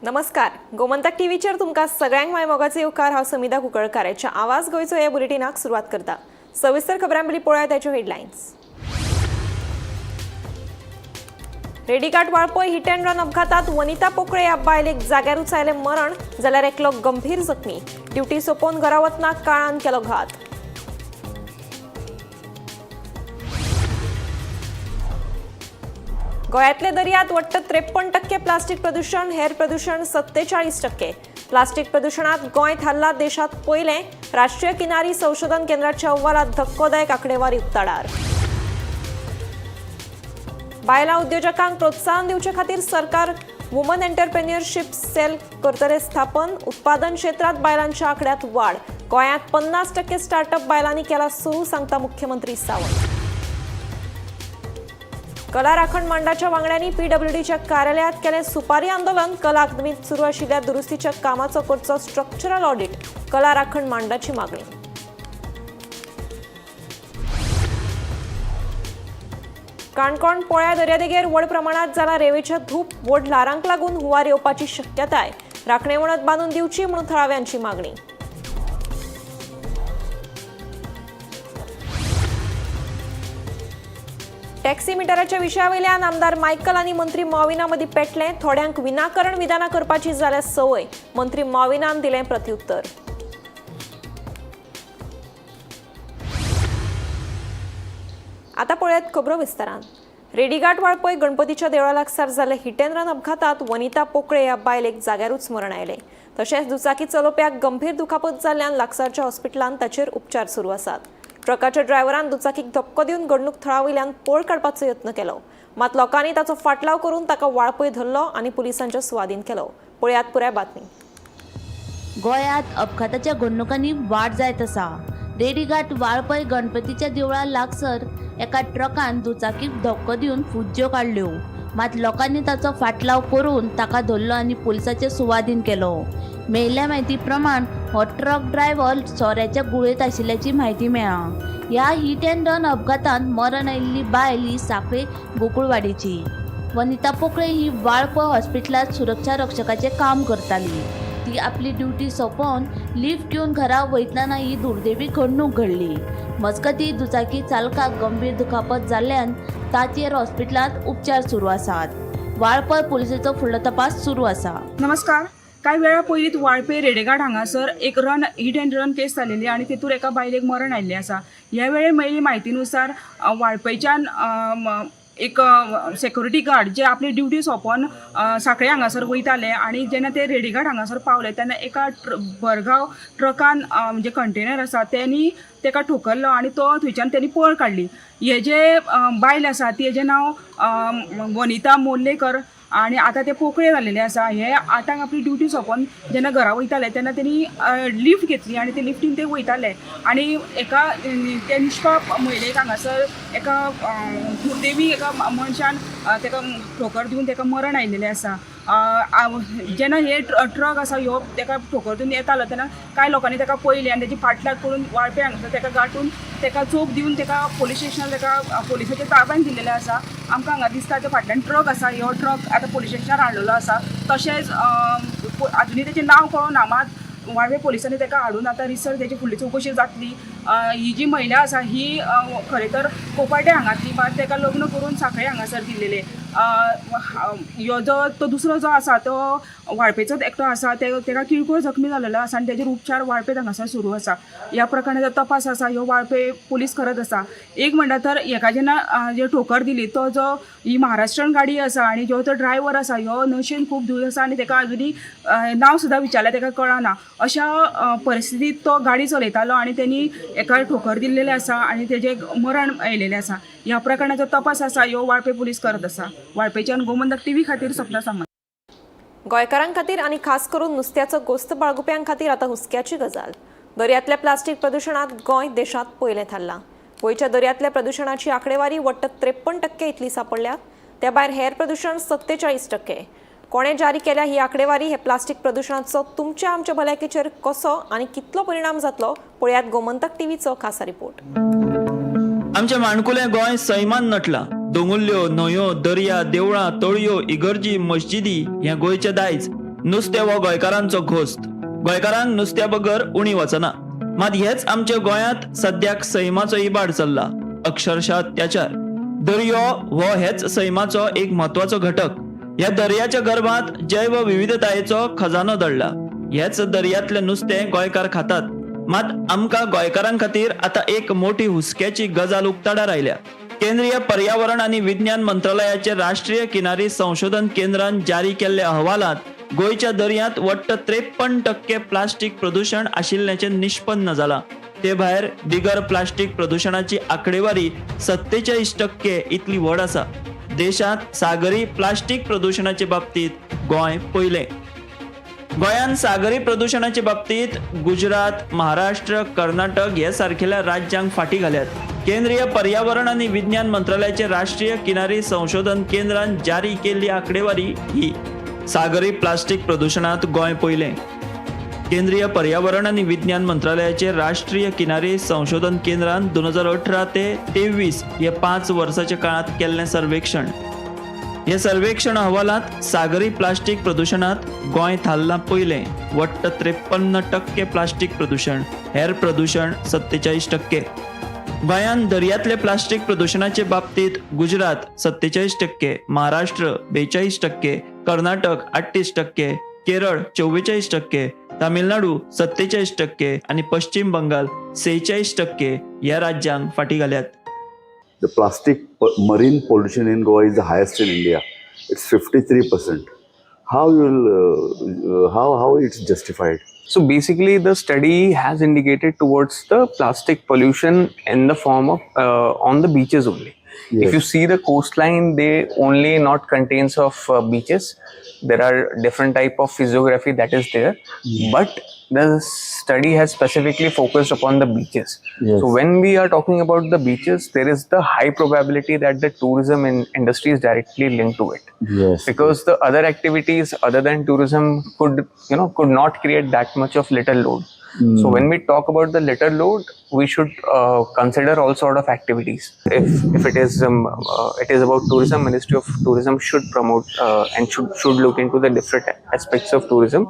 नमस्कार, गोमंतक टीव्हीचेर तुमकां सगळ्यांक माय मोगाचो येवकार. हांव समिधा कुंकळकाराच्या आवाज गोंयचो ह्या बुलेटिनाक सुरवात करता. सविस्तर खबरां पयलीं पळोवया ताच्यो headlines. Redighat Valpoi hit and run अपघातात वनिता पोकळे ह्या बायलेक जाग्यारूच आयलें मरण, जाल्यार एकलो गंभीर जखमी. ड्युटी सोंपोवन घरा वतना काळान केलो घात. गोंयांतले दर्यात वट्ट 53% प्लास्टीक प्रदूषण, हेर प्रदूषण 47%. प्लास्टीक प्रदूषणात गोंय थारला देशात पयलें. राष्ट्रीय किनारी संशोधन केंद्राच्या अहवालात धक्कोदायक आकडेवारी उक्ताडार. बायलां उद्योजकांक प्रोत्साहन दिवचे खातीर सरकार वुमन एंटरप्रेन्युअरशीप सेल करतले स्थापन. उत्पादन क्षेत्रात बायलांच्या आंकड्यात वाढ. गोंयांत 50% स्टार्टअप बायलांनी केला सुरू, सांगता मुख्यमंत्री सावंत. कला राखण मंडळाच्या वांगड्यांनी पीडब्ल्यूडीच्या कार्यालयात केलें सुपारी आंदोलन. कला अकादमीत सुरू आशिल्ल्या दुरुस्तीच्या कामाचो करचो स्ट्रक्चरल ऑडिट, कला राखण मंडळाची मागणी. काणकोण पोळ्या दर्यादेगेर व्हड प्रमाणात जाला रेंवेच्या धूप. व्हड ल्हारांक लागून हुंवार येवपाची शक्यताय. राखणे वणत बांदून दिवची म्हणून थळाव्यांची मागणी. टॅक्सी मिटराच्या विशयावयल्यान आमदार मायकल आनी मंत्री मॉविना मदीं पेटलें. थोड्यांक विनाकारण विधानां करपाची जाल्या संवय, मंत्री मॉविनान दिलें प्रत्युत्तर. आता पळयात खबरो विस्तारान. रेडीघाट वाळपय गणपतीच्या देवळा लागसार जाल्ले हिट अँड रन अपघातात वनिता पोकळे ह्या बायलेक जाग्यारूच मरण आयलें. तशेंच दुचाकी चलोवप्याक गंभीर दुखापत जाल्ल्यान लागसारच्या हॉस्पिटलांत ताचेर उपचार सुरू आसात. ट्रकाच्या ड्रायव्हरान दुचाकीक धपको दिवन घडणूक थळा वयल्यान पळ काडपाचो यत्न केलो, मात लोकांनी ताचो फाटलाव करून ताका वाळपय धरलो आनी पुलिसांच्या सुवादीन केलो. पळयात पुराय बातमी. गोंयांत अपघाताच्या घडणुकांनी वाड जायत आसा. रेडीघाट वाळपय गणपतीच्या देवळा लागसर एका ट्रकान दुचाकीक धपको दिवन फुज्ज्यो काडल्यो, मात लोकांनी ताचो फाटलाव करून ताका धरलो आनी पुलिसाचे सुवादीन केलो. मेळिल्ल्या म्हायती प्रमाण हो ट्रक ड्रायव्हर सोऱ्याच्या गुळयेंत आशिल्ल्याची म्हायती मेळ्ळा. ह्या हिट अँड रन अपघातांत मरण आयिल्ली बायल ही सांखळे गोकुळवाडीची वनिता पोकळे ही वाळपय हॉस्पिटलांत सुरक्षा रक्षकाचें काम करताली. ती आपली ड्युटी सोंपोवन लिफ्ट घेवन घरा वयतना ही दुर्दैवी घडणूक घडली. मजगतीं दुचाकी चालकाक गंभीर दुखापत जाल्ल्यान ताचेर हॉस्पिटलांत उपचार सुरू आसात. वाळपय पुलिसेचो फुडलो तपास सुरू आसा. नमस्कार. कांय वेळा पयलींच वाळपय रेडेघाट हांगासर एक run hit and run case जालेली आनी तेतूर एका बायलेक मरण आयिल्लें आसा. ह्या वेळार मेळिल्ली म्हायतीनुसार वाळपयच्यान एक सेक्युरिटी गार्ड जे आपली ड्युटी सोंपोवन सांखळे हांगासर वयताले आनी जेन्ना ते रेडीघाट हांगासर पावले तेन्ना एका भरगांव ट्रकान म्हणजे कंटेनर आसा तेणी तेका ठोकरलो आनी तो थंयच्यान तेणी पळ काडली. हे जे बायल आसा तेजें नांव वनिता मोर्लेकर आनी आतां ते पोकळे जाल्लेले आसा. हे आठांक आपली ड्युटी सोंपोवन जेन्ना घरा वयताले तेन्ना तेणी लिफ्ट घेतली आनी ते लिफ्टीन ते वयताले आनी एका ते निष्पाप महिलेक हांगासर एका दुर्दैवी एका मनशान तेका ठोकर दिवन तेका मरण आयिल्लें आसा. जेन्ना हे ट्रक आसा ह्यो तेका ठोकर दिवन येतालो तेन्ना कांय लोकांनी तेका पळयलें आनी तेजी फाटलाग करून वाळपे हांगासर तेका गांठून तेका चोप दिवन तेका पोलीस स्टेशनार तेका पोलिसाच्या ताब्यान दिल्लेलें आसा. आमकां हांगा दिसता ते फाटल्यान ट्रक आसा, ह्यो ट्रक आतां पोलीस स्टेशनार हाडलेलो आसा. तशेंच आजुनूय तेचें नांव कळोना, मात वाळपे पोलिसांनी तेका हाडून आतां रिसर्च तेची फुडली चवकशी जातली. ही जी महिला आसा ही खरें तर कोपाटे हांगातली, मात तेका लग्न करून सांखळे हांगासर दिल्लेलें. ह्यो जो तो दुसरो जो आसा तो वाळपेचोच एकटो आसा, तेका किरकोळ जखमी जालेलो आसा आनी तेजेर उपचार वाळपे हांगासर सुरू आसा. ह्या प्रकारणाचो तपास आसा ह्यो वाळपे पोलीस करत आसा. एक म्हणल्यार तर हेका जेन्ना जे ठोकर दिली तो जो ही महाराष्ट्रन गाडी आसा आनी जो तो ड्रायव्हर आसा ह्यो नशेन खूब धूर आसा आनी तेका आजुनूय नांव सुद्दां विचारल्यार तेका कळना. अशा परिस्थितीत तो गाडी चलयतालो आनी तेणी हेका ठोकर दिल्लेलें आसा आनी तेजें मरण आयिल्लें आसा. ह्या प्रकरणाचो तपास आसा ह्यो वाळपे पोलीस करत आसा. वाळपेच्यान गोमंतक टीव्ही खातीर सपना सामंत. गोंयकारां खातीर आनी खास करून नुस्त्याचो गोस्त बाळगुप्यां खातीर आतां हुस्क्याची गजाल. दर्यांतल्या प्लास्टीक प्रदुशणांत गोंय देशांत पयलें थारलां. गोंयच्या दर्यांतल्या प्रदुशणाची आंकडेवारी वट्ट 53% इतली सांपडल्या. त्या भायर हेर प्रदुशण 47%. कोणें जारी केल्या ही आंकडेवारी? हे प्लास्टीक प्रदुशणाचो तुमच्या आमच्या भलायकेचेर कसो आनी कितलो परिणाम जातलो, पळयात गोमंतक टीव्हीचो खासा रिपोर्ट. आमच्या माणकुलें गोंय सैमान नटलां. दोंगुल्ल्यो, न्हंयो, दर्या, देवळां, तळयो, इगर्जी, मस्जिदी हें गोंयचें दायज. नुस्तें हो गोंयकारांचो घोस्त. गोंयकारांक नुस्त्या बगर उणी वचना. मात हेच आमच्या गोंयांत सद्याक सैमाचो इबाड चल्ला, अक्षरशः अत्याचार. दर्यो हो हेच सैमाचो एक म्हत्वाचो घटक. ह्या दर्याच्या गर्भात जैव विविधतायेचो खजानो दडला. हेच दर्यांतलें नुस्तें गोंयकार खातात. मात आमकां गोंयकारां खातीर आतां एक मोठी हुस्क्याची गजाल उक्ताडार आयल्या. केंद्रीय पर्यावरण आनी विज्ञान मंत्रालयाचे राष्ट्रीय किनारी संशोधन केंद्रान जारी केल्ल्या अहवालांत गोंयच्या दर्यांत वट्ट 53% प्लास्टीक प्रदुशण आशिल्ल्याचें निष्पन्न जालां. ते भायर बिगर प्लास्टीक प्रदुशणाची आंकडेवारी 47% इतली व्हड आसा. देशांत सागरी प्लास्टीक प्रदुशणाचे बाबतींत गोंय पयलें. गोंयान सागरी प्रदुशणाचे बाबतींत गुजरात, महाराष्ट्र, कर्नाटक हे सारकेल्या राज्यांक फाटीं घाल्यात. केंद्रीय पर्यावरण आनी विज्ञान मंत्रालयाचे राष्ट्रीय किनारी संशोधन केंद्रान जारी केल्ली आंकडेवारी ही. सागरी प्लास्टीक प्रदुशणांत गोंय पयलें. केंद्रीय पर्यावरण आनी विज्ञान मंत्रालयाचे राष्ट्रीय किनारी संशोधन केंद्रान 2018 ते 23 हे 5 वर्साच्या काळांत केल्लें सर्वेक्षण. हे सर्वेक्षण अहवालांत सागरी प्लास्टीक प्रदुशणांत गोंय थारलां पयलें. वट्ट 53% प्लास्टीक प्रदुशण, हेर प्रदुशण 47%. गोंयान दर्यांतले प्लास्टीक प्रदुशणाचे बाबतींत गुजरात 47%, महाराष्ट्र 42%, कर्नाटक 38%, केरळ 44%, तामिळनाडू 47% आनी पश्चीम बंगाल 46% ह्या राज्यांक फाटीं घाल्यात. The plastic marine pollution in Goa is the highest in India. It's 53%. How you will, how it's justified? So basically, the study has indicated towards the plastic pollution in the form of on the beaches only. If you see the coastline, they only not contains of beaches. There are different type of physiography that is there, but the study has specifically focused upon the beaches. So when we are talking about the beaches, there is the high probability that the tourism industry is directly linked to it because the other activities other than tourism could you know could not create that much of litter load. So when we talk about the litter load, we should consider all sort of activities. If it is about tourism, Ministry of Tourism should promote and should look into the different aspects of tourism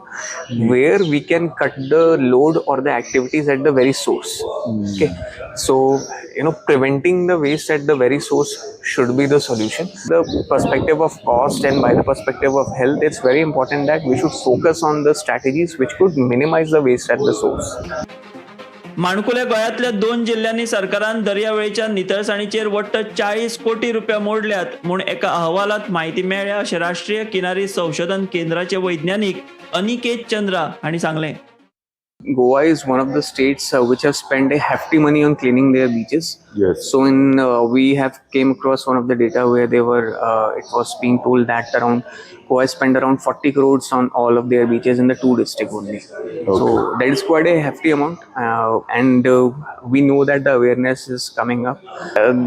where we can cut the load or the activities at the very source. Okay, so preventing the waste at the very source should be the solution. The perspective of cost and by the perspective of health, it's very important that we should focus on the strategies which could minimize the waste at the source. माणकुल्या गोंयांतल्या दोन जिल्ल्यांनी सरकारान दर्यावेळेच्या नितळसाणीचेर वट्ट 40 कोटी रुपया मोडल्यात म्हूण एका अहवालांत म्हायती मेळ्ळ्या अशें राष्ट्रीय किनारी संशोधन केंद्राचे वैज्ञानीक अनिकेत चंद्रा हांणी सांगलें. Goa is one of the states which have spent a hefty money on cleaning their beaches. So in we have came across one of the data where they were it was being told that around Goa spent around 40 crores on all of their beaches in the two district only. So that is quite a hefty amount, and we know that the awareness is coming up.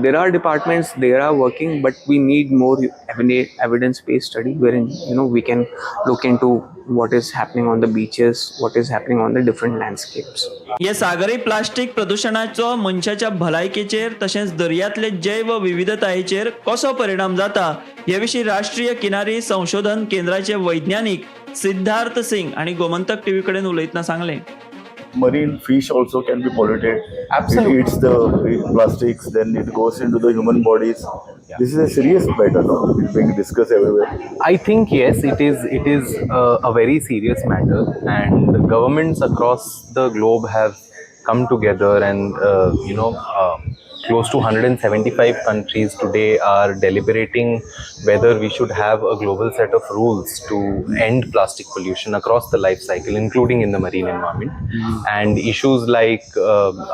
There are departments they are working, but we need more evidence based study wherein we can look into what is happening on the beaches, what is happening on the different landscapes. हे सागरी plastic प्रदुशणाचो मनशाच्या भलायकेचेर तशेंच दर्यांतले जैव विविधतायेचेर कसो परिणाम जाता हे विशीं राष्ट्रीय किनारी संशोधन केंद्राचे वैज्ञानीक सिद्धार्थ सिंग हांणी गोमंतक टीव्ही कडेन उलयतना सांगलें. Marine fish also can be polluted. Absolutely. It eats the plastics, then it goes into the human bodies. This is a serious matter, no? It's being discussed everywhere. I think yes, it is. It is a very serious matter, and the governments across the globe have come together, and close to 175 countries today are deliberating whether we should have a global set of rules to end plastic pollution across the life cycle, including in the marine environment. And issues like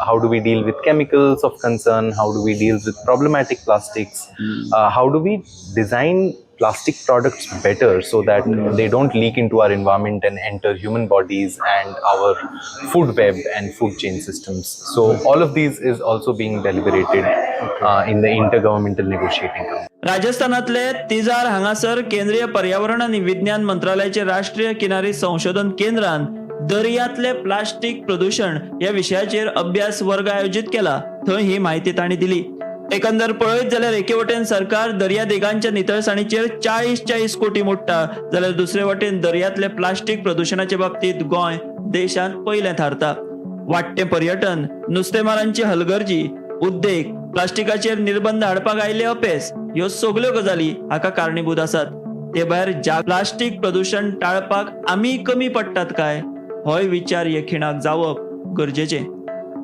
how do we deal with chemicals of concern, how do we deal with problematic plastics, how do we design plastic products better so that they don't leak into our environment and enter human bodies and our food web and food chain systems. So all of these is also being deliberated in the intergovernmental negotiating council. राजस्थानातले तिजार हांगासर केंद्रीय पर्यावरण आनी विज्ञान मंत्रालयाचे राष्ट्रीय किनारी संशोधन केंद्रान दर्यांतले प्लास्टीक प्रदुशण ह्या विशयाचेर अभ्यास वर्ग आयोजीत केला. थंय ही म्हायती तांणी दिली. एकंदर पळयत जाल्यार एके वटेन सरकार दर्यादेगांच्या नितळसाणीचेर 40-40 कोटी मोडटा, जाल्यार दुसरे वटेन दर्यांतले प्लास्टीक प्रदुशणाचे बाबतींत गोंय देशांत पयलें थारता. वाडटें पर्यटन, नुस्तेमारांची हलगर्जी, उद्देग, प्लास्टिकाचेर निर्बंध हाडपाक आयिल्ले अपेस ह्यो सगल्यो गजाली हाका कारणीभूत आसात. ते भायर ज्या प्लास्टीक प्रदुशण टाळपाक आमी कमी पडटात काय, होय विचार हे खिणाक जावप गरजेचें.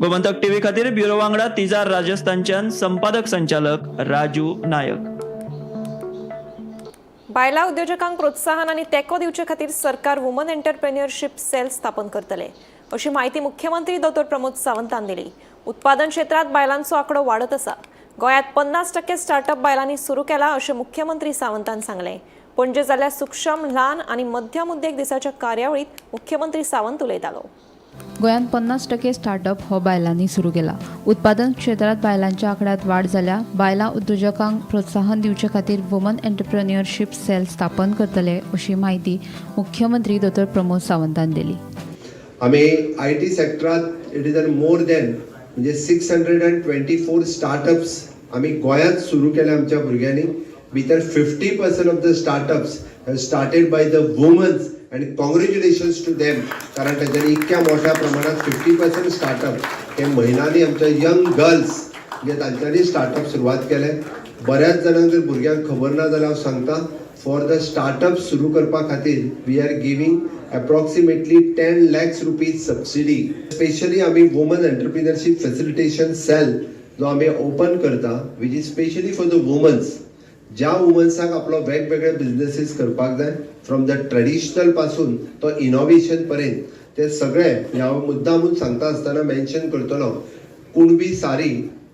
गोमंतक टीव्ही खातीर ब्युरो वांगडा तिजार राजस्थानच्यान संपादक संचालक राजू नायक. बायलां उद्योजकांक प्रोत्साहन आनी तेंको दिवचे खातीर सरकार वुमन एंटरप्रेन्युअरशीप सेल स्थापन करतले, अशी म्हायती मुख्यमंत्री दोतोर प्रमोद सावंतान दिली. उत्पादन क्षेत्रांत बायलांचो आंकडो वाडत आसा. गोंयांत 50% स्टार्टअप बायलांनी सुरू केला, अशें मुख्यमंत्री सावंतान सांगलें. पणजे जाल्ल्या सुक्षम, ल्हान आनी मध्यम उद्देग दिसाच्या कार्यावळीत मुख्यमंत्री सावंत उलयतालो. गोंयांत 50% स्टार्टअप हो बायलांनी सुरू केला. उत्पादन क्षेत्रांत बायलांच्या आंकड्यांत वाड जाल्या. बायलां उद्योजकांक प्रोत्साहन दिवचे खातीर वुमन एंटरप्रेन्युअरशीप सेल स्थापन करतले, अशी म्हायती मुख्यमंत्री दोतोर प्रमोद सावंतान दिली. आमी I T सेक्टरात it is an more than म्हणजे 624 startups आमी गोंयांत सुरू केले आमच्या भुरग्यांनी. भितर 50% of the startups have started by the womens आनी कॉंग्रेच्युलेशन्स टू देम, कारण तांच्यांनी इतक्या मोठ्या प्रमाणात 50% स्टार्टअप हे महिलांनी, आमच्या यंग गर्ल्स म्हणजे तांच्यांनी स्टार्टअप सुरवात केले. बऱ्याच जाणांक जर भुरग्यांक खबर ना जाल्यार हांव सांगता, फॉर the startup सुरू करपा खातीर we are giving approximately ₹10 lakhs subsidy. Specially आमी वुमन एंटरप्रिनरशीप फेसिलिटेशन सेल जो आमी ओपन करता, which is specially for the womens, ज्या वुमन्साक आपलो वेगवेगळे बिझनेसीस करपाक जाय, फ्रॉम the traditional पासून तो इनोव्हेशन पर्यंत, ते सगळे हांव मुद्दामून सांगता आसतना मेन्शन करतलो. कुणबी सारी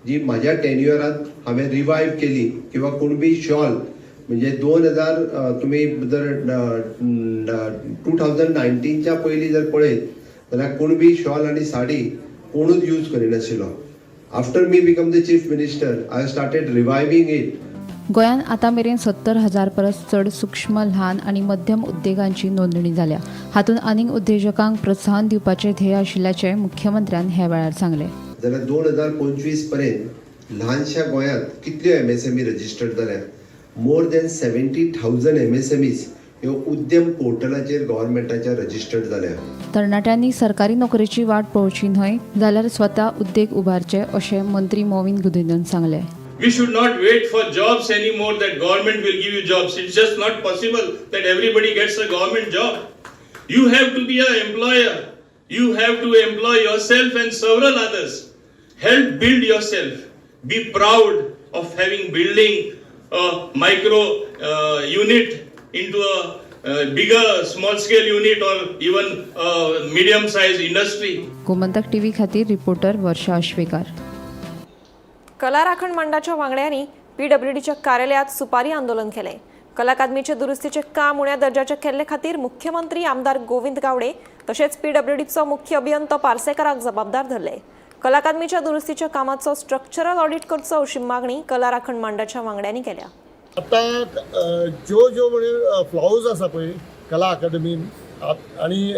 जी म्हाज्या टेन्युअरांत हांवें रिवायव केली किंवा कुणबी शॉल, म्हणजे 2000 तुमी जर 2019च्या पयलीं जर पळयत जाल्यार कुणबी शॉल आनी साडी कोणूच use करिनाशिल्लो. After me become the chief minister, I started reviving it. गोंयांत आतां मेरेन 70,000 परस चड सूक्ष्म, ल्हान आनी मध्यम उद्देगांची नोंदणी जाल्या. हातूंत आनीक उद्देजकांक प्रोत्साहन दिवपाचें ध्येय आशिल्ल्याचें मुख्यमंत्र्यान ह्या वेळार सांगलें. जाल्यार 2025 पर्यंत ल्हानशा गोंयांत कितल्यो एमएसएमई रजिस्टर्ड जाल्या? More than 70,000 MSMEs ह्यो उद्यम पोर्टलाचेर गव्हर्मेंटाच्या रजिस्टर्ड जाल्या. तरणाट्यांनी सरकारी नोकरेची वाट पळोवची न्हय, जाल्यार स्वता उद्देग उबारचे, अशें मंत्री मॉवीन गुदिन्होन सांगलें. We should not wait for jobs anymore, that government will give you jobs. It's just not possible that everybody gets a government job. You have to be an employer. You have to employ yourself and several others. Help build yourself. Be proud of having building a micro unit into a bigger small scale unit or even a medium sized industry. Gomantak TV खातीर reporter वर्षा अश्वेकार. कला राखण मंडळाच्या वांगड्यांनी पीडब्ल्यूडीच्या कार्यालयात सुपारी आंदोलन केलें. कला अकादमीचे दुरुस्तीचे काम उण्या दर्जाचे केल्ले खातीर मुख्यमंत्री आमदार गोविंद गावडे तशेंच पीडब्ल्यूडीचो मुख्य अभियंतो पार्सेकराक जबाबदार धरले. कला अकादमीच्या दुरुस्तीच्या कामाचो स्ट्रक्चरल ऑडिट करचो, अशी मागणी कला राखण मंडळाच्या वांगड्यांनी केल्या. आतां ज्यो ज्यो म्हणजे फ्लॉज आसा पळय कला अकादमीन आनी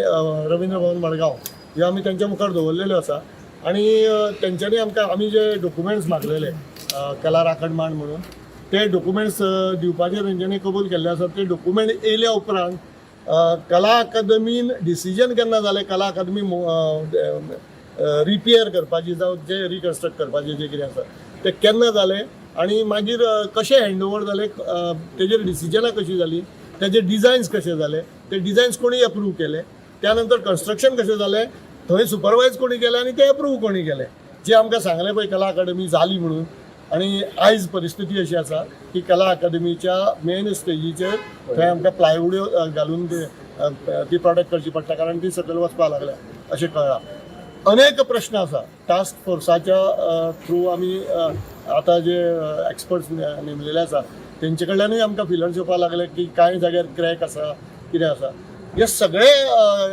रवींद्र भवन मडगांव, ह्यो आमी तेंच्या मुखार दवरलेल्यो आसा आनी तेंच्यांनी आमकां आमी जे डॉक्युमेंट्स मागलेले कला राखण मांड म्हणून, ते डॉक्युमेंट्स दिवपाचे तेंच्यांनी कबूल केल्ले आसा. ते डॉक्युमेंट येयल्या उपरांत कला अकादमीन डिसिजन केन्ना जालें कला अकादमी रिपेयर करपाची जावं जे रिकन्स्ट्रक्ट करपाचें जें कितें आसा तें केन्ना जालें आनी मागीर कशें हँड ओवर जालें, तेजेर डिसिजनां कशीं जालीं, तेजे डिजायन्स कशे जाले, ते डिजायन्स कोणी अप्रूव केले, त्यानंतर कन्स्ट्रक्शन कशें जालें, थंय सुपरवायज कोणी केलें आनी ते अप्रूव कोणी केलें. जे आमकां सांगलें पळय कला अकादमी जाली म्हणून, आनी आयज परिस्थिती अशी आसा की कला अकादमीच्या मेन स्टेजीचेर थंय आमकां प्लायवुड्यो घालून ती प्रोटेक्ट करची पडटा, कारण ती सकयल वचपाक लागल्या अशें कळ्ळां. अनेक प्रश्न आसा. टास्क फोर्साच्या थ्रू आमी आतां जे एक्सपर्ट्स नेमलेले आसा तेंचे कडल्यानूय आमकां फिलर्स येवपाक लागले की कांय जाग्यार क्रॅक आसा, कितें आसा. हे सगळे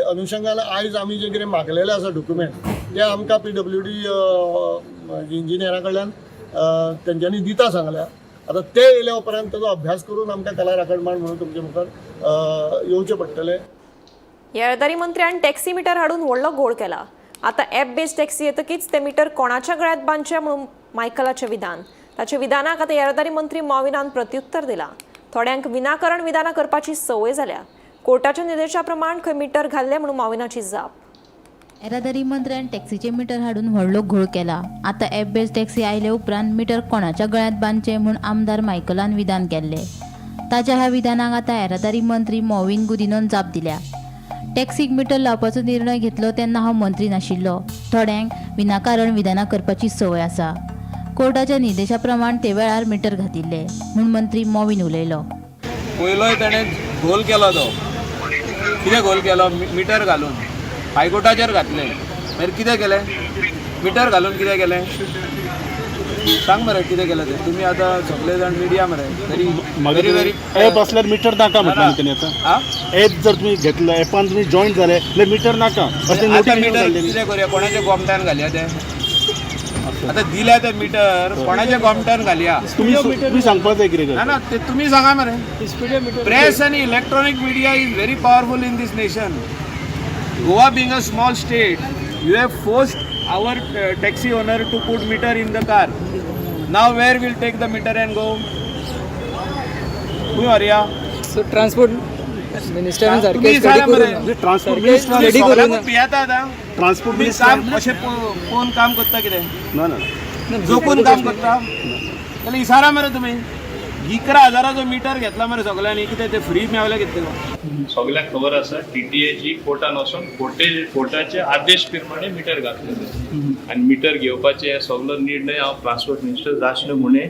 अनुशंगान आयज आमी जे कितें मागलेले आसा डॉक्युमेंट, ते आमकां पीडब्ल्यूडी इंजिनियरा कडल्यान तेंच्यांनी दिता सांगल्या. आतां ते येयल्या उपरांत ताजो अभ्यास करून आमकां कला राखण मांड म्हणून तुमचे मुखार येवचें पडटलें. येरादारी मंत्र्यान टॅक्सी मिटर हाडून व्हडलो घोळ केला. आता ॲप बेस्ड टॅक्सी येतकीच ते मिटर कोणाच्या गळ्यात बांदचे म्हणून मायकलाचें विधान. ताचे विधानाक आतां येरादारी मंत्री मॉविनान प्रत्युत्तर दिलां. थोड्यांक विनाकारण विधानां करपाची संवय जाल्या. कोर्टाच्या निर्देशा प्रमाण खंय मिटर घाल्ले म्हणून मॉविनाची जाप. येरादारी मंत्र्यान टॅक्सीचे मिटर हाडून व्हडलो घोळ केला. आतां एप बेज टॅक्सी आयले उपरांत मिटर कोणाच्या गळ्यांत बांदचें म्हूण आमदार मायकलान विधान केल्लें. ताच्या ह्या विधानाक आतां येरादारी मंत्री मॉविन गुदिनोन जाप दिल्या. टॅक्सीक मिटर लावपाचो निर्णय घेतलो तेन्ना हांव मंत्री नाशिल्लो. थोड्यांक विनाकारण विधानां करपाची संवय आसा. कोर्टाच्या निर्देशा प्रमाण ते वेळार मिटर घातिल्ले म्हूण मंत्री मॉविन उलयलो. पयलोय ताणें घोल केलो. तो कितें घोल केलो? मिटर घालून हायकोर्टाचेर घातलें. मागीर कितें केलें? मिटर घालून कितें केलें? सांग मरे, कितें केलें तें? तुमी आतां सगळे जाण मिडिया मरे तरी व्हेरी व्हेरी एप असल्यार मिटर नाका म्हटलं न्ही तेणी आतां. आं. एप जर तुमी घेतलं, एपान तुमी जॉईन जाले जाल्यार मिटर नाका अशें आतां नोटीस मिटर घाल्लेली. कितें करुया? कोणाच्या गोमटान घालया तें? आतां दिल्या तें मिटर कोणाच्या गोमटान घालया? तुमी सांगपाक जाय कितें ना. करता. ना, ते तुमी सांगा मरे. प्रेस आनी electronic media is very powerful in this nation. Goa being a small state, you have forced our taxi owner to put meter in the car. Now where will take the meter and go? खंय व्हरया? So transport मिनिस्टरान सारकें तुमी study सांगा मरे. करूं ना. Transport सारकें minister study करूं ना. सगळ्यांकूच भियेता आतां. ट्रान्सपोर्ट तुमी मिनिस्टर काम अशें पळोवन काम करता कितें? ना ना. जोखून काम करता जाल्यार इसारा मरे तुमी. 11,000चो मिटर घेतला मरे सगळ्यांनी. कितें ते फ्री मेवले कितें ते? सगळ्यांक खबर आसा, टीटीएची कोर्टान वचून कोर्टाचे आदेश प्रमाणे मिटर घातलेले आनी मिटर घेवपाचे हे सगलो निर्णय हांव ट्रान्सपोर्ट मिनिस्टर जाशनो म्हणे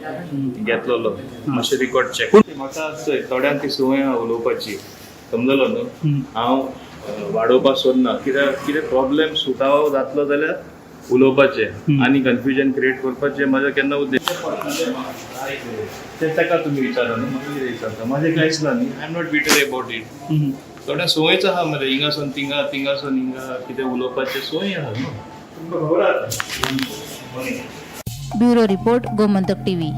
घेतलेलो. मातशें रिकॉर्ड चॅक. म्हाका चोय, थोड्यांक ती संवय आहा उलोवपाची, समजलो न्हू? हांव वाडोवपाक सोदना. कित्याक कितें प्रॉब्लेम सुटावो जातलो जाल्यार उलोवपाचें आनी कन्फ्युजन क्रिएट करपाचें म्हाजो केन्ना उद्देश. ते ताका तुमी विचारा न्हू, म्हाका कितें विचारता? म्हाजें कांयच ना न्ही. I am not bitter about it. थोड्या संवयच आहा मरे, हिंगासून थिंगा, थिंगासून हिंगा कितें उलोवपाचें संवय आहा न्हू, तुमकां खबर आहा. Bureau report, Gomantak TV.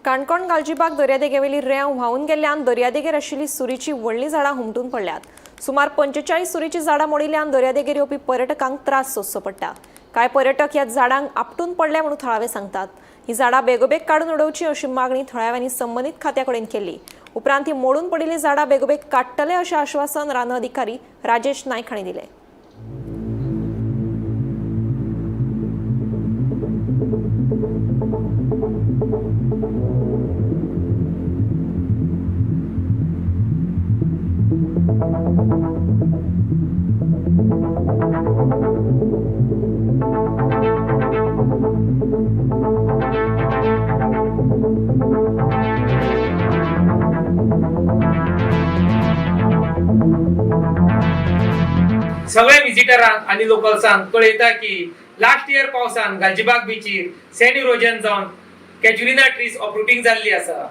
Canacona Galgibag दर्यादेगेवेली रेंव व्हांवून गेल्ल्यान दर्यादेगेर आशिल्ली सुरीची व्हडलीं झाडां हुमटून पडल्यात. सुमार 45 सुरीचीं झाडां मोडिल्ल्यान दर्यादेगेर येवपी पर्यटकांक त्रास सोंसचो पडटा. कांय पर्यटक ह्या झाडांक आपटून पडले म्हणून थळावे सांगतात. ही झाडां बेगोबेग काडून उडोवची अशी मागणी थळाव्यांनी संबंदीत खात्या कडेन केली. उपरांत ही मोडून पडिल्लीं झाडां बेगोबेग काडटले अशें आश्वासन रान अधिकारी राजेश नायक हांणी दिलें. सगळ्या विजिटरांक आनी लोकल्सांक कळयता की लास्ट इयर पावसान गालजीबाग बिचीर सँड इरोजन जावन कॅज्युरिना ट्रीज अपरुटींग जाल्ली आसा.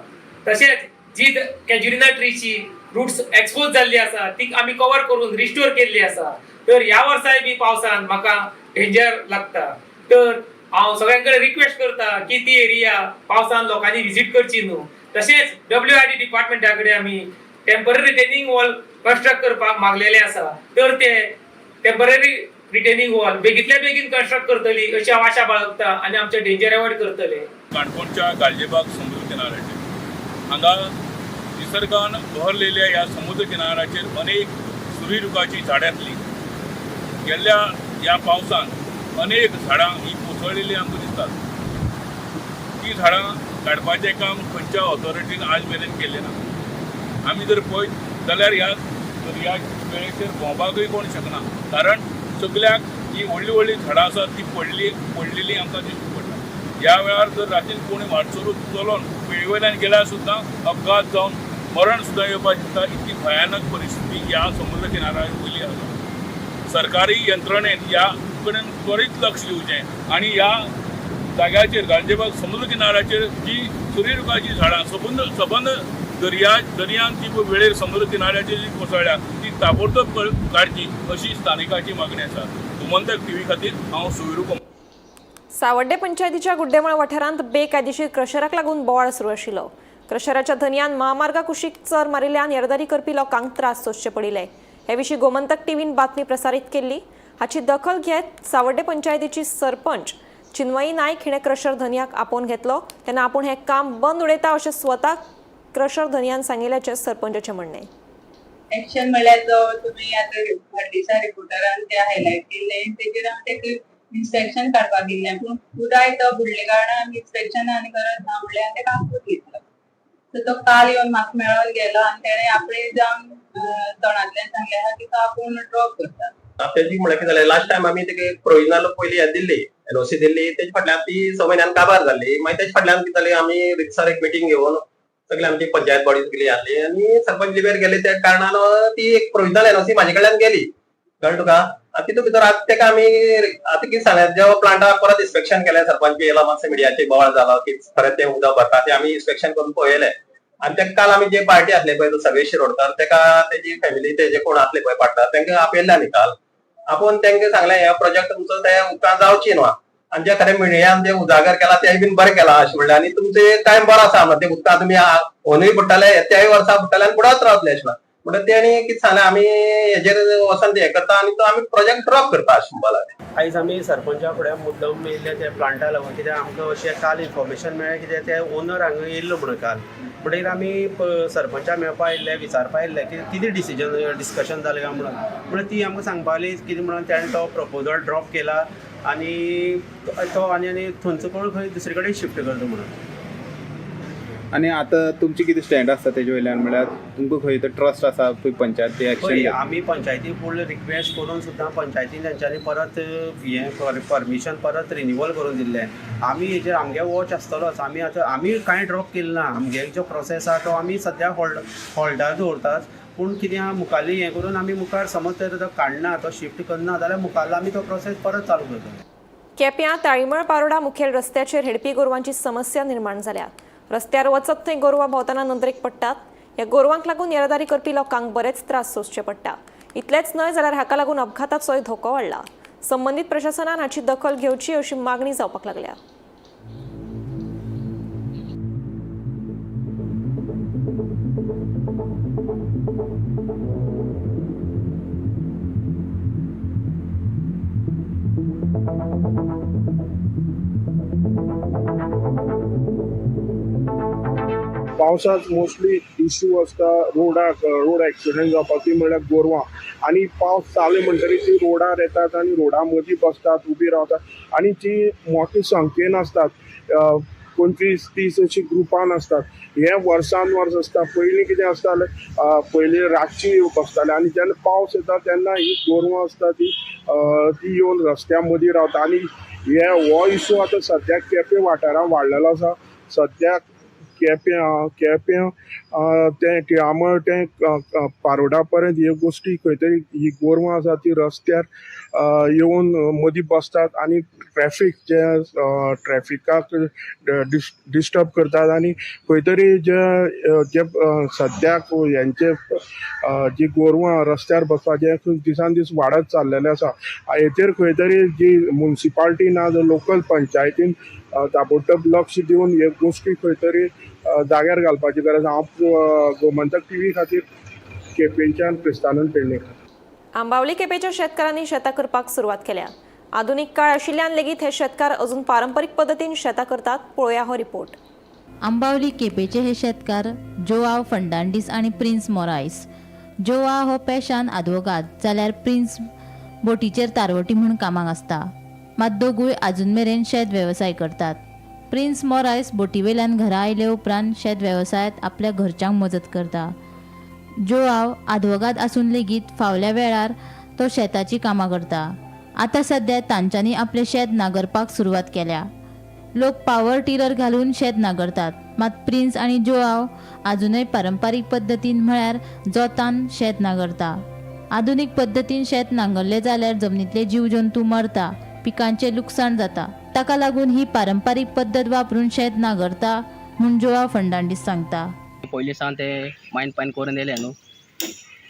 तशेंच जी कॅज्युरिना ट्रीची रुट्स एक्सपोज जाल्ली आसा, ती आमी कवर करून रिस्टोर केल्ली आसा. तर ह्या वर्साय बी पावसान म्हाका डेंजर लागता. तर हांव सगळ्यां कडेन रिक्वेस्ट करता की ती एरिया पावसान लोकांनी विजीट करची न्हू. तशेंच डब्ल्यू आर डी डिपार्टमेंटा कडेन आमी टेम्पररी रिटेनिंग वॉल कन्स्ट्रक्ट करपाक मागलेले आसा. तर ते टेम्पररी रिटेनिंग वॉल बेगीतल्या बेगीन कन्स्ट्रक्ट करतली अशी हांव आशा बाळगता आनी आमचे डेंजर एवॉयड करतले. काणकोणच्या गालजीबाग समुद्र किनाऱ्याचेर, हांगा निसर्गान बहरलेल्या ह्या समुद्र किनाऱ्याचेर अनेक सुरी रुखाची झाडां आसली. गेल्ल्या ह्या पावसान अनेक झाडां ही कोसळिल्ली आमकां दिसतात. ती झाडां काडपाचें काम खंयच्या ऑथॉरिटीन आज मेरेन केलें ना. आमी जर पळयत जाल्यार ह्या दर्या वेळेचेर भोंवपाकूय कोण शकना, कारण सगल्याक ही व्हडलीं व्हडलीं झाडां आसात ती पडलेली आमकां दिश्टी पडटा. ह्या वेळार जर रातीन कोणी वाटसरू चलोन वेळेवयल्यान गेल्यार सुद्दां अपघात जावन मरण सुद्दां येवपाक शकता, इतकी भयानक परिस्थिती ह्या समुद्र किनाऱ्या वयली आसा. सरकारी यंत्रणेन ह्या कडेन त्वरीत लक्ष दिवचें आनी ह्या जाग्याचेर, गालजीबाग समुद्र किनाऱ्याचेर जी सुर्यरुखाची झाडां सबंद दर्यान ती वेळेर समुद्र किनाऱ्याचेर जी कोसळ्ळ्या ती ताबडतोब काडची अशी स्थानिकाची मागणी आसा. गोमंतक टीव्ही खातीर हांव सुविरू. सावड्डे पंचायतीच्या गुड्डेमळ वाठारांत बेकायदेशीर क्रशराक लागून बोवाळ सुरू आशिल्लो. क्रशराच्या धनयान महामार्गा कुशीक चर मारिल्ल्यान येरादारी करपी लोकांक त्रास सोंसचे पडिल्ले. हे विशीं गोमंतक टीव्हीन बातमी प्रसारीत केल्ली. हाची दखल घेत सावड्डे पंचायतीची सरपंच चिन्मयी नायक हिणें क्रशर धनयाक आपोवन घेतलो तेन्ना आपूण हें काम बंद उडयता अशें स्वता क्रशर धनयान सांगिल्ल्याचें सरपंचाचें म्हणणें. एक्शन म्हणल्यार जो तुमी आतां हडदिसा रिपोर्टरान ते हायलायट केल्ले तेजेर आमी तेका इन्स्पेक्शन काडपाक गेल्ले, पूण पुराय तो बुडले कारणान आमी इन्स्पेक्शन आनी गरज ना म्हणल्यार तेका आपोवन घेतलो. सो तो काल येवन म्हाका मेळोन गेलो आनी तेणें आपणे जावन तोंडांतल्यान सांगलें आहा की तो आपूण ड्रॉप करता. तेजी म्हणल्यार कितें जालें, लास्ट टायम आमी तेका प्रोविजनल पयली हें दिल्ली, एनओसी दिल्ली. तेजे फाटल्यान ती 6 म्हयन्यान काबार जाल्ली. मागीर तेजे फाटल्यान कितें जालें, आमी रितसर एक मिटींग घेवन सगळे आमची पंचायत बॉडी सगळी आसली आनी सरपंच लिबेर गेले. त्या कारणान ती एक प्रोविजनल एनओसी म्हाजे कडल्यान गेली, कळ्ळें तुका. आतां तितून भितर आतां तेका आमी आतां कितें सांगलें, जेव्हा प्लांटाक परत इन्स्पेक्शन केलें, सरपंच बी येयलो, मातशें मिडियाचेर बोवाळ जालो की खरें तें उदक भरता तें आमी इन्स्पेक्शन करून पळयलें. आनी तेका काल आमी जे पार्टी आसले पळय, तो सगळे शिरोडकर, तेका तेजी फॅमिली तेजे कोण आसले पळय पार्टनर, तेंका आपयल्ले आमी काल आपोवन तेंका सांगलें हे प्रोजेक्ट तुमचो ते उपरांत जावची न्हू आनी जे खरें मिडियान जे उजागर केला तेय बीन बरें केलां अशें म्हणलें. आनी तुमचे टायम बरो आसा म्हणून ते उदकां तुमी ओनूय बुडटाले, त्याय वर्सा बुडटाले आनी बुडत रावतले अशें म्हणटा. तेणी कितें सांगलें, आमी हेजेर वचोन हें करता आनी तो आमी प्रोजेक्ट ड्रॉप करता अशें म्हणपाक लागले. आयज आमी सरपंचा फुडें मुद्दम येयल्ले ते प्लांटा लागून, कित्याक आमकां अशें काल इन्फॉर्मेशन मेळ्ळें कित्याक ते ओनर हांगा येयल्लो म्हणून काल. म्हणटगीर आमी सरपंचा मेळपा आयिल्ले, विचारपा आयिल्ले की कितें डिसिजन डिस्कशन जालें काय म्हणून. म्हणून ती आमकां सांगपा लागली कितें म्हणून तेणें तो प्रपोजल ड्रॉप केला आनी तो आनी आनी थंयचो कोण खंय दुसरे कडेन शिफ्ट करता म्हणून. आनी आतां तुमची कितें स्टँड आसता तेजे वयल्यान, म्हणल्यार तुमकां खंय तर ट्रस्ट आसा पळय पंचायत ते एक्शन पळय आमी पंचायती फूल रिक्वेस्ट करून सुद्दां पंचायतीन तेंच्यांनी परत हें परमिशन परत रिन्युअल करून दिल्लें. आमी हेजेर आमगे वॉच आसतलोच. आमी आतां आमी कांय ड्रॉप केलें ना. आमगे जो प्रोसेस आहा तो आमी सद्या हॉल्डार दवरतात. पूण कितें आहा मुखाल्ली हें करून आमी मुखार समज तर तो काडना, तो शिफ्ट करना जाल्यार मुखारलो आमी तो प्रोसेस परत चालू करतले. केप्यां ताळीमळ पारोडा मुखेल रस्त्याचेर हेडपी गोरवांची समस्या निर्माण जाल्या. रस्त्यार वचत थंय गोरवां भोंवतना नदरेक पडटात. ह्या गोरवांक लागून येरादारी करपी लोकांक बरेच त्रास सोंसचे पडटा. इतलेंच न्हय जाल्यार हाका लागून अपघाताचोय धोको वाडला. संबंदीत प्रशासनान हाची दखल घेवची अशी मागणी जावपाक लागल्या. पावसांत मोस्टली इश्यू आसता रोडाक, रोड एक्सिडंट जावपाक, ती म्हणल्यार गोरवां. आनी पावस चालू म्हणटरीर ती रोडार येतात आनी रोडा मदीं बसतात, उबी रावतात आनी ती मोठी संख्येन आसतात, 25-30 अशी ग्रुपान आसतात. हे वर्सान वर्स आसता. पयलीं कितें आसतालें, पयलीं रातची बसताले आनी जेन्ना पावस येता तेन्ना ही गोरवां आसता ती ती येवन रस्त्या मदीं रावता. आनी हे हो इशू आतां सद्याक केपें वाठारांत वाडलेलो आसा. सद्याक केप्यां केप्यां तें टिळामळ तें पारोडा पर्यंत ह्यो गोश्टी खंय तरी ही गोरवां आसा ती रस्त्यार येवन मदीं बसतात आनी ट्रॅफीक जे ट्रॅफिकाक डिस्टर्ब करतात. आनी खंय तरी जे जे सद्याक हेंचे जी गोरवां रस्त्यार बसपाचें दिसान दीस वाडत चाललेलें आसा. हेचेर खंय तरी जी मुन्सिपाल्टी ना जाल्यार लोकल पंचायतीन ताबडतोब लक्ष दिवन ह्यो गोश्टी खंय तरी जाग्यार घालपाची गरज. हांव गोमंतक टीव्ही खातीर केपेंच्यान क्रिस्तानंद पेडणेकर. आंबावली केपेंच्या शेतकारांनी शेतां करपाक सुरवात केल्या. आधुनीक काळ आशिल्ल्यान लेगीत हे शेतकार अजून पारंपरीक पद्दतीन शेतां करतात. पळोवया हो रिपोर्ट. आंबावली केपेंचे हे शेतकार जोआव फर्नांडीस आनी प्रिन्स मोरायस. जोआ हो पेशान आदवोगाद जाल्यार प्रिन्स बोटीचेर तारवटी म्हूण कामाक आसता. मात दोगूय आजून मेरेन शेत वेवसाय करतात. प्रिन्स मोरायस बोटीवेल्यान घरा आयले उपरांत शेत वेवसायांत आपल्या घरच्यांक मजत करता. जोआव आदवोगाद आसून लेगीत फावल्या वेळार तो शेताची कामां करता. आतां सद्या तांच्यांनी आपलें शेत नांगरपाक सुरवात केल्या. लोक पावर टिलर घालून शेत नांगरतात, मात प्रिन्स आनी जोआव आजुनय पारंपारीक पद्दतीन म्हळ्यार जोतान शेत नांगरता. आधुनीक पद्दतीन शेत नांगरलें जाल्यार जमनींतले जीव जंतू मरता, पिकांचें लुकसाण जाता. ताका लागून ही पारंपारीक पद्दत वापरून शेत नांगरता म्हूण जोआव फर्नांडीस सांगता. पयलीं सावन ते मायन पायन करून येयले न्हू,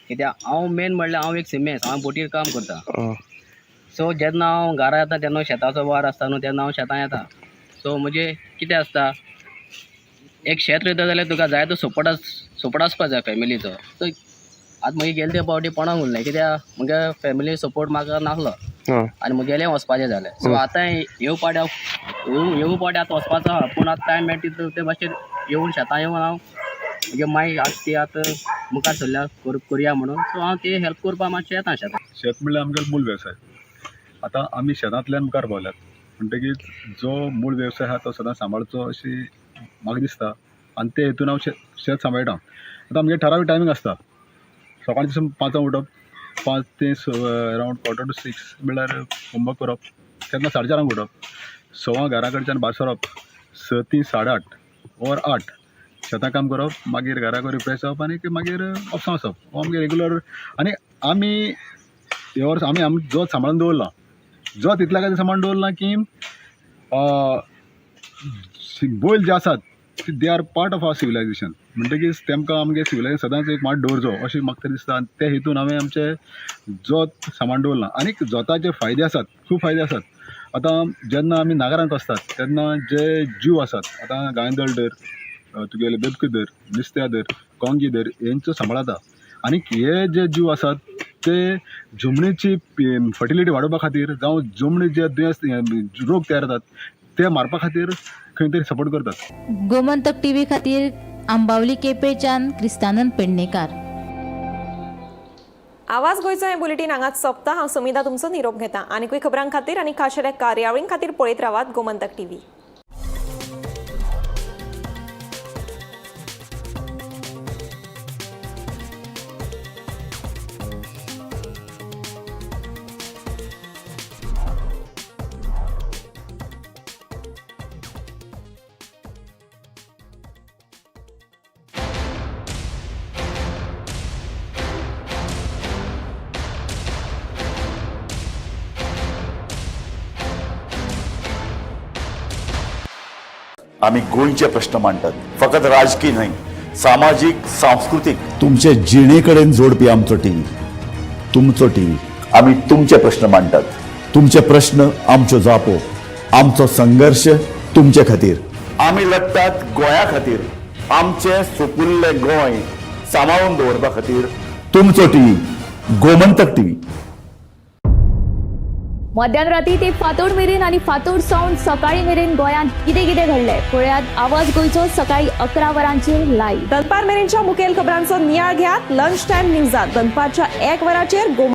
कित्याक हांव मेन म्हणल्यार हांव एक सिमेस, हांव बोटीर काम करता. सो जेन्ना हांव घरा येता तेन्ना शेताचो वावर आसता न्हू, तेन्ना हांव शेतां येता. सो म्हणजे कितें आसता, एक शेत रोयता जाल्यार तुका जाय तो सपोर्ट आसपा जाय फॅमिलीचो. सो आतां मागीर गेले ते पावटी पणोंक उरलें, कित्याक म्हगे फॅमिली सपोर्ट म्हाका नासलो. आनी म्हगेलें वचपाचें जालें. सो आतां ह्यो पाट्या ह्यो पाट्या आतां वचपाचो आहा, पूण आतां टायम मेळटा तितलो ते भाशेन येवन शेतां येवन हांव म्हगे मागीर आतां ती आतां मुखार सरल्या करुया म्हणून. सो हांव ते हेल्प करपाक मातशें येता शेतां. शेत म्हणल्यार आमगेलो मूळ वेवसाय. आतां आमी शेतांतल्यान मुखार पावल्यात म्हणटकीच जो मूळ वेवसाय आहा तो सदांच सांबाळचो अशी म्हाका दिसता आनी ते हेतून हांव शेत सांबाळटा. आतां आमगे ठरावीक टायमींग आसता. सकाळचें 5 उठप, 5 ते अरावंड 5:45 म्हणल्यार होमवर्क करप, केन्ना 4:30 उठप, 6 घरा कडच्यान भायर सरप, 6 ते 8:30 ऑर 8 शेतां काम करप, मागीर घरा कडेन रिफ्रेश जावप आनी मागीर ऑफिसां वचप. हो आमगे रेगुलर. आनी आमी हे वर्स आमी आमी जोत सांबाळून दवरलां. जोत इतल्या खातीर सांबाळून दवरलां की बैल जे आसात they are part of our civilization. म्हणटकीच तेमकां आमगे सिविलायजेशन सदांच एक मात दवरचो अशें म्हाका तरी दिसता. आनी ते हेतून हांवें आमचें जोत सांबाळून दवरलां. आनीक जोताचे फायदे आसात, खूब फायदे आसात. आतां जेन्ना आमी नागरांत आसतात तेन्ना जे जीव आसात, आतां गांयदोळ धर, तुगेले बेबकी धर, निस्त्या धर, कोंगी धर, हेंचो सांबाळ जाता. आनीक हे जे जीव आसात ते जमनीची फर्टिलिटी वाडोवपा खातीर जावं जमनी जे दुयेंस रोग तयार जातात ते मारपा खातीर खंय तरी सपोर्ट करतात. गोमंतक टीव्ही खातीर आंबावली केपेंच्यान क्रिस्तानंद पेडणेकार. आवाज गोंयचो हें बुलेटीन हांगाच सोंपता. हांव सुमिता तुमचो निरोप घेता. आनीकूय खबरां खातीर आनी खाशेल्या कार्यावळीं खातीर पळयत रावात गोमंतक टीव्ही. आमी गोंयचे प्रश्न मांडटात, फकत राजकी न्हय, सामाजीक, सांस्कृतीक, तुमचे जिणे कडेन जोडपी आमचो टीव्ही, तुमचो टीव्ही. आमी तुमचे प्रश्न मांडटात, तुमचे प्रश्न आमच्यो जापो, आमचो संघर्श तुमचे खातीर. आमी लढटात गोंया खातीर, आमचें सुपुल्लें गोंय सांबाळून दवरपा खातीर. तुमचो टीव्ही, गोमंतक टीव्ही. मध्यान राती ते फातोड मेरेन आनी फातोड सावन सकाळी मेरेन गोंयांत कितें कितें घडलें पळयात आवाज गोंयचो सकाळी 11 वरांचेर लायव्ह. दनपार मेरेनच्या मुखेल खबरांचो नियाळ घेयात लंच टायम न्यूजात दनपारच्या 1 वराचेर.